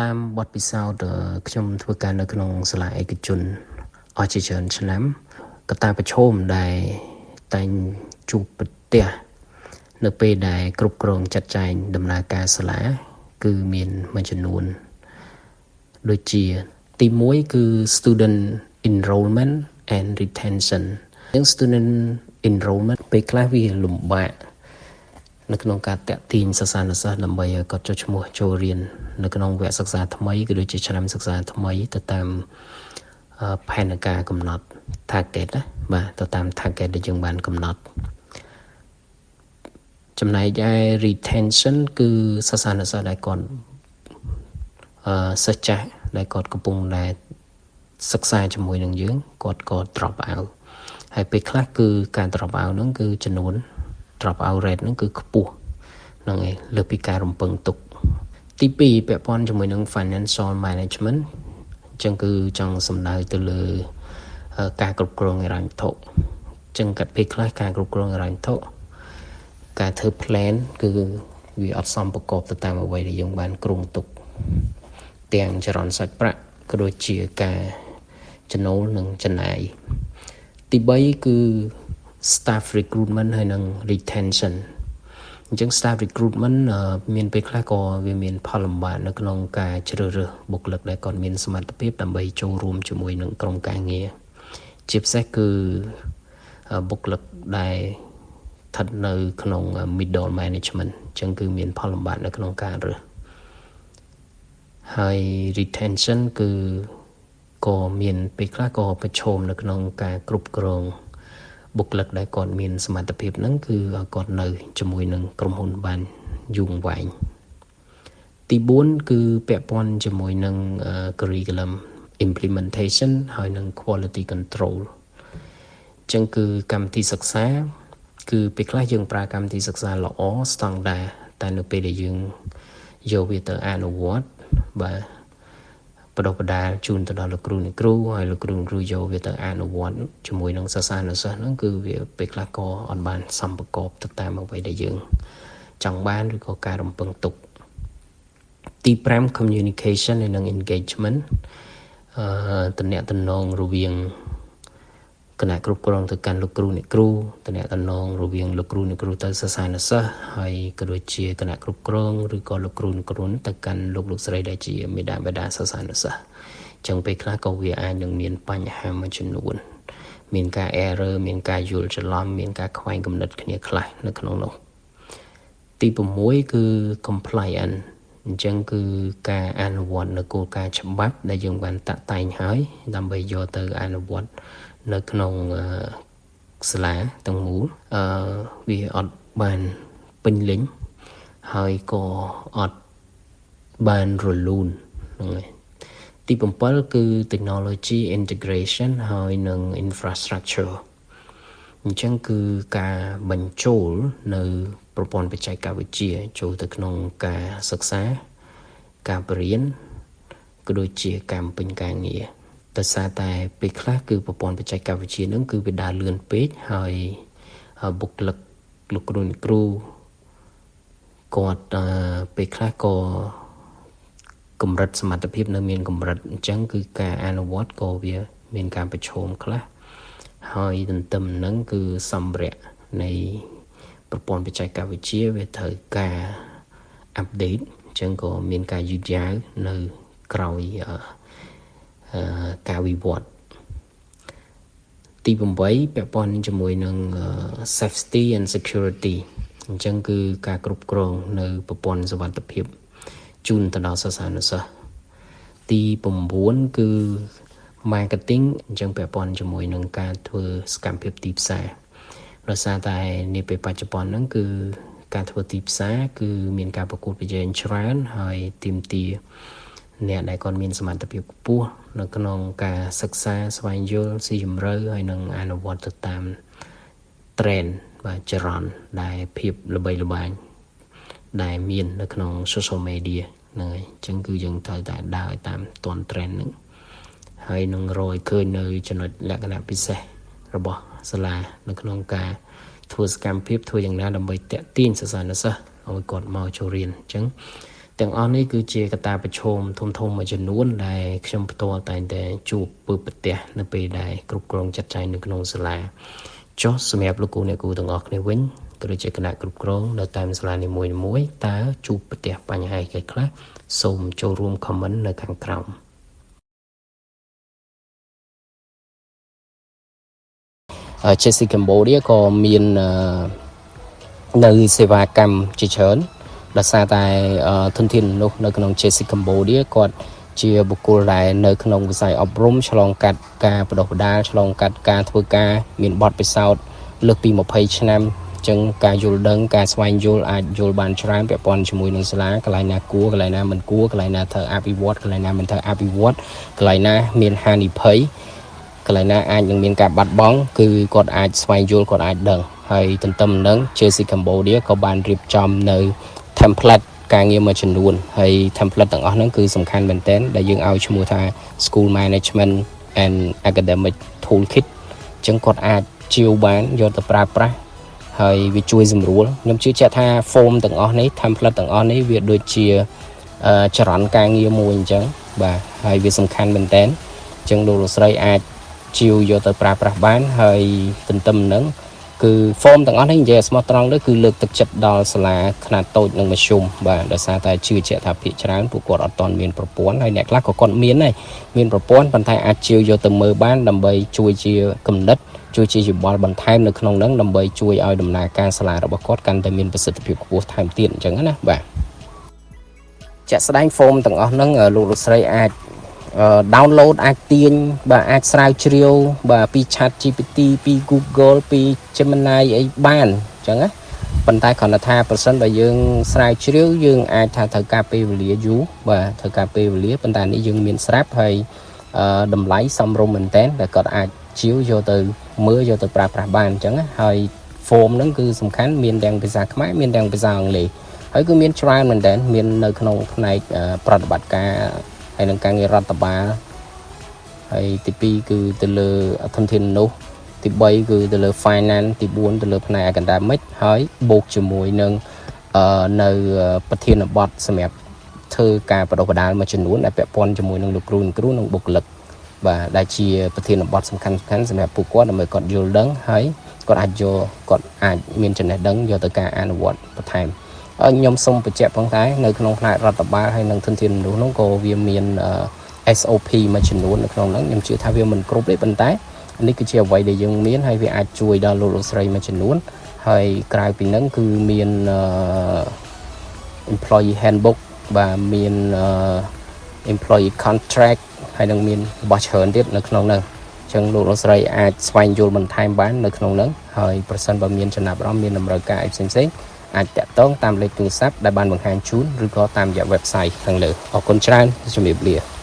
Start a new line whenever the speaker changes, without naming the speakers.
តាមបទពិសោធន៍ខ្ញុំធ្វើការនៅក្នុងសាលាឯកជនអស់ជាច្រើនឆ្នាំកត្តាប្រឈមដែលតែងជួបប្រទះនៅពេលដែលគ្រប់គ្រងចាត់ចែងដំណើរការសាលាគឺមានមួយចំនួនដូចជាទី1គឺ student enrollment and retention អញ្ចឹង student enrollment ពេលខ្លះវាលំបាកនៅក្នុងការតាក់ទាញសិស្សានុសិស្សដើម្បីឲ្យគាត់ចុះឈ្មោះចូលរៀននៅក្នុងវគ្គសិក្សាថ្មីក៏ដូចជាឆ្នាំសិក្សាថ្មីទៅតាមផែនការកំណត់ target ណាបាទទៅតាម target ដែលយើងបានកំណត់ចំណែកឯ retention គឺសិស្សានុសិស្សដែលគាត់សិស្សចាស់ដែលគាត់កំពុងតែសិក្សាជាមួយនឹងយើងគាត់ក៏ drop out ហើយពេលខ្លះគឺការ drop out ហ្នឹងគឺចំនួន drop out rate ហ្នឹងគឺខ្ពស់ហ្នឹងឯងលើសពីការរំពឹងទុកទី2ពាក់ព័ន្ធជាមួយនឹង financial management អញ្ចឹងគឺចង់សំដៅទៅលើការគ្រប់គ្រងហិរញ្ញវត្ថុអញ្ចឹងកាត់ពេលខ្លះការគ្រប់គ្រងហិរញ្ញវត្ថុការធ្វើ plan គឺវាអត់សមប្រកបទៅតាមអ្វីដែលយើងបានគ្រោងទុកទាំងចរន្តសាច់ប្រាក់ក៏ដូចជាការចំណូលនិងចំណាយទី3គឺ staff recruitment ហើយនិង retention អញ្ចឹង staff recruitment មានពេលខ្លះក៏វាមានផលលំបាកនៅក្នុងការជ្រើសរើសបុគ្គលិកដែលគាត់មានសមត្ថភាពដើម្បីចូលរួមជាមួយនឹងក្រុមការងារជាពិសេសគឺបុគ្គលិកដែលស្ថិតនៅក្នុង middle management អញ្ចឹងគឺមានផលលំបាកនៅក្នុងការរើសហើយ retention គឺក៏មានពេលខ្លះក៏ប្រឈមនៅក្នុងការគ្រប់គ្រងបុគ្គលិកដែលគាត់មានសមត្ថភាពហ្នឹងគឺឲ្យគាត់នៅជាមួយនឹងក្រុមហ៊ុនបានយូរអង្វែងទី4គឺពាក់ព័ន្ធជាមួយនឹង curriculum implementation ហើយនិង quality control អញ្ចឹងគឺកម្មវិធីសិក្សា គឺពេលខ្លះយើងប្រើកម្មវិធីសិក្សាល្អស្តង់ដារតែនៅពេលដែលយើងយកវាទៅអនុវត្តបាទបដិបដាលជូនទៅដល់លោកគ្រូអ្នកគ្រូហើយលោកគ្រូអ្នកគ្រូយកវាទៅអនុវត្តជាមួយនឹងសិស្សានុសិស្សហ្នឹងគឺវាពេលខ្លះក៏អត់បានសមប្រកបទៅតាមអ្វីដែលយើងចង់បានឬក៏ការរំពឹងទុកទី5 communication និង engagement តំណតំណងរវាងគណៈគ្រប់គ្រងទៅកាន់លោកគ្រូអ្នកគ្រូតំណតំណងរវាងលោកគ្រូអ្នកគ្រូទៅសិស្សានុសិស្សហើយក៏ដូចជាគណៈគ្រប់គ្រងឬក៏លោកគ្រូអ្នកគ្រូទៅកាន់លោកលោកស្រីដែលជាមេដាបេដាសិស្សានុសិស្សអញ្ចឹងពេលខ្លះក៏វាអាចនឹងមានបញ្ហាមួយចំនួនមានការ error មានការយល់ច្រឡំមានការខ្វែងគំនិតគ្នាខ្លះនៅក្នុងនោះទី6គឺ compliance អញ្ចឹងគឺការអនុវត្តនៅគោលការណ៍ច្បាប់ដែលយើងបានតាក់តែងហើយដើម្បីយកទៅអនុវត្តនៅក្នុងសាលាទាំងមូលវាអត់បានពេញលេញហើយក៏អត់បានរលូនហ្នឹងហើយទី7គឺ technology integration ហើយនិង infrastructure អញ្ចឹងគឺការបញ្ចូលនៅប្រព័ន្ធបច្ចេកវិទ្យាចូលទៅក្នុងការសិក្សាការបរៀនក៏ដូចជាការពេញការងារដោយសារតែពេលខ្លះគឺប្រព័ន្ធបច្ចេកវិទ្យានឹងគឺវាដើរលឿនពេកហើយបុគ្គលិកលោកគ្រូអ្នកគ្រូគាត់ពេលខ្លះក៏កម្រិតសមត្ថភាពនៅមានកម្រិតអញ្ចឹងគឺការអនុវត្តក៏វាមានការប្រឈមខ្លះហើយទន្ទឹមនឹងគឺសម្ភារៈនៃប្រព័ន្ធបច្ចេកវិទ្យាវាត្រូវការ update អញ្ចឹងក៏មានការយឺតយ៉ាវនៅក្រោយការវិវត្តទី8ពាក់ព័ន្ធជាមួយនឹង safety and security អញ្ចឹងគឺការគ្រប់គ្រងនៅប្រព័ន្ធសុវត្ថិភាពជូនទៅដល់សិស្សានុសិស្សទី9គឺ marketing អញ្ចឹងពាក់ព័ន្ធជាមួយនឹងការធ្វើសកម្មភាពទីផ្សារដោយសារតែនាពេលបច្ចុប្បន្នហ្នឹងគឺការធ្វើទីផ្សារគឺមានការប្រកួតប្រជែងច្រើនហើយទាមទារអ្នកដែលគាត់មានសមត្ថភាពខ្ពស់នៅក្នុងការសិក្សាស្វែងយល់ស៊ីជម្រៅហើយនិងអនុវត្តទៅតាម trend បាទចរន្តដែលភាពល្បីល្បាញដែលមាននៅក្នុង social media ហ្នឹងហើយអញ្ចឹងគឺយើងត្រូវតែដើរតាមទាន់ trend ហ្នឹងហើយនឹងរកឲ្យឃើញនៅចំណុចលក្ខណៈពិសេសរបស់សាលានៅក្នុងការធ្វើសកម្មភាពធ្វើយ៉ាងណាដើម្បីតាក់ទាញសិស្សានុសិស្សឲ្យគាត់មកចូលរៀនអញ្ចឹងត ទាំងអស់នេះគឺជាកត្តាប្រឈមធំធំមួយចំនួនដែលខ្ញុំផ្ទាល់តែងតែជួបពើប្រទះនៅពេលដែលគ្រប់គ្រងចាត់ចែងនៅក្នុងសាលាចុះសម្រាប់លោកគ្រូអ្នកគ្រូទាំងអស់គ្នាវិញក៏ដូចជាគណៈគ្រប់គ្រងនៅតាមសាលានីមួយៗតើជួបប្រទះបញ្ហាអីគេខ្លះសូមចូលរួម comment នៅខាងក្រោម Chessy Cambodia ក៏មាននៅសេវាកម្មជាច្រើនដោយសារតែធនធានមនុស្សនៅក្នុង Chessy Cambodia គាត់ជាបុគ្គលដែលនៅក្នុងវិស័យអប់រំឆ្លងកាត់ការបណ្ដុះបណ្ដាលឆ្លងកាត់ការធ្វើការមានបទពិសោធន៍លើសពី20ឆ្នាំចឹងការយល់ដឹងការស្វែងយល់អាចយល់បានច្រើនពាក់ព័ន្ធជាមួយនឹងសាលាកន្លែងណាគួរកន្លែងណាមិនគួរកន្លែងណាត្រូវអភិវឌ្ឍកន្លែងណាមិនត្រូវអភិវឌ្ឍកន្លែងណាមានហានិភ័យកន្លែងណាអាចនឹងមានការបាត់បង់គឺគាត់អាចស្វែងយល់គាត់អាចដឹងហើយទន្ទឹមនឹង JC Cambodia ក៏បានរៀបចំនៅ template ការងារមួយចំនួនហើយ template ទាំងអស់ហ្នឹងគឺសំខាន់មែនទែនដែលយើងឲ្យឈ្មោះថា School Management and Academic Toolkit អញ្ចឹងគាត់អាចជាវបានយកទៅប្រើប្រាស់ហើយវាជួយសម្រួលខ្ញុំជឿជាក់ថា form ទាំងអស់នេះ template ទាំងអស់នេះវាដូចជាចរន្តការងារមួយអញ្ចឹងបាទហើយវាសំខាន់មែនតើអញ្ចឹងលោកលោកស្រីអាចជាវយកទៅប្រើប្រាស់បានហើយទន្ទឹមនឹងគឺ form ទាំងអស់នេះនិយាយឲ្យស្មោះត្រង់ទៅគឺលើកទឹកចិត្តដល់សាលាខ្នាតតូចនិងមធ្យមបាទដោយសារតែជឿជាក់ថាភាគច្រើនពួកគាត់អត់ទាន់មានប្រព័ន្ធហើយអ្នកខ្លះក៏គាត់មានដែរមានប្រព័ន្ធប៉ុន្តែអាចជាវយកទៅមើលបានដើម្បីជួយជាគំនិតជួយជាយោបល់បន្ថែមនៅក្នុងហ្នឹងដើម្បីជួយឲ្យដំណើរការសាលារបស់គាត់កាន់តែមានប្រសិទ្ធភាពខ្ពស់ថែមទៀតអញ្ចឹងណាបាទជាក់ស្ដែង form ទាំងអស់ហ្នឹងលោកលោកស្រីអាច download អាចទាញបាទអាចស្រាវជ្រាវបាទពី Chat GPT ពី Google ពី Gemini អីបានអញ្ចឹងណាប៉ុន្តែគ្រាន់តែថាប្រសិនបើយើងស្រាវជ្រាវយើងអាចថាត្រូវការពេលវេលាយូរបាទត្រូវការពេលវេលាប៉ុន្តែនេះយើងមានស្រាប់ហើយតម្លៃសមរម្យមែនតើដែលគាត់អាចជាវយកទៅមើលយកទៅប្រើប្រាស់បានអញ្ចឹងណាហើយ form ហ្នឹងគឺសំខាន់មានទាំងភាសាខ្មែរមានទាំងភាសាអង់គ្លេសហើយគឺមានច្រើនមែនតើមាននៅក្នុងផ្នែកប្រតិបត្តិការហើយនឹងការងាររដ្ឋបាលហើយទី2គឺទៅលើធនធានមនុស្សទី3គឺទៅលើ finance ទី4ទៅលើផ្នែក academic ហើយបូកជាមួយនឹងនៅប្រធានបទសម្រាប់ធ្វើការបណ្ដុះបណ្ដាលមួយចំនួនដែលពាក់ព័ន្ធជាមួយនឹងលោកគ្រូនិងគ្រូនិងបុគ្គលិកបាទដែលជាប្រធានបទសំខាន់សំខាន់សម្រាប់ពួកគាត់ដើម្បីគាត់យល់ដឹងហើយគាត់អាចយកគាត់អាចមានចំណេះដឹងយកទៅការអនុវត្តបន្ថែមខ្ញុំសូមបញ្ជាក់ផងដែរនៅក្នុងផ្នែករដ្ឋបាលហើយនិងធនធានមនុស្សនោះក៏វាមាន SOP មួយចំនួននៅក្នុងហ្នឹងខ្ញុំជឿថាវាមិនគ្រប់ទេប៉ុន្តែនេះគឺជាអ្វីដែលយើងមានហើយវាអាចជួយដល់លោកលោកស្រីមួយចំនួនហើយក្រៅពីហ្នឹងគឺមាន employee handbook បាទមាន employee contract ហើយនឹងមានរបស់ច្រើនទៀតនៅក្នុងហ្នឹងអញ្ចឹងលោកលោកស្រីអាចស្វែងយល់បន្ថែមបាននៅក្នុងហ្នឹងហើយប្រសិនបើមានចំណាប់អារម្មណ៍មានតម្រូវការអីផ្សេងៗអាចតាក់ទងតាមលេខទូរស័ព្ទដែលបានបង្ហាញជូនឬក៏តាមរយៈ website ខាងលើអរគុណច្រើនជំរាបលា។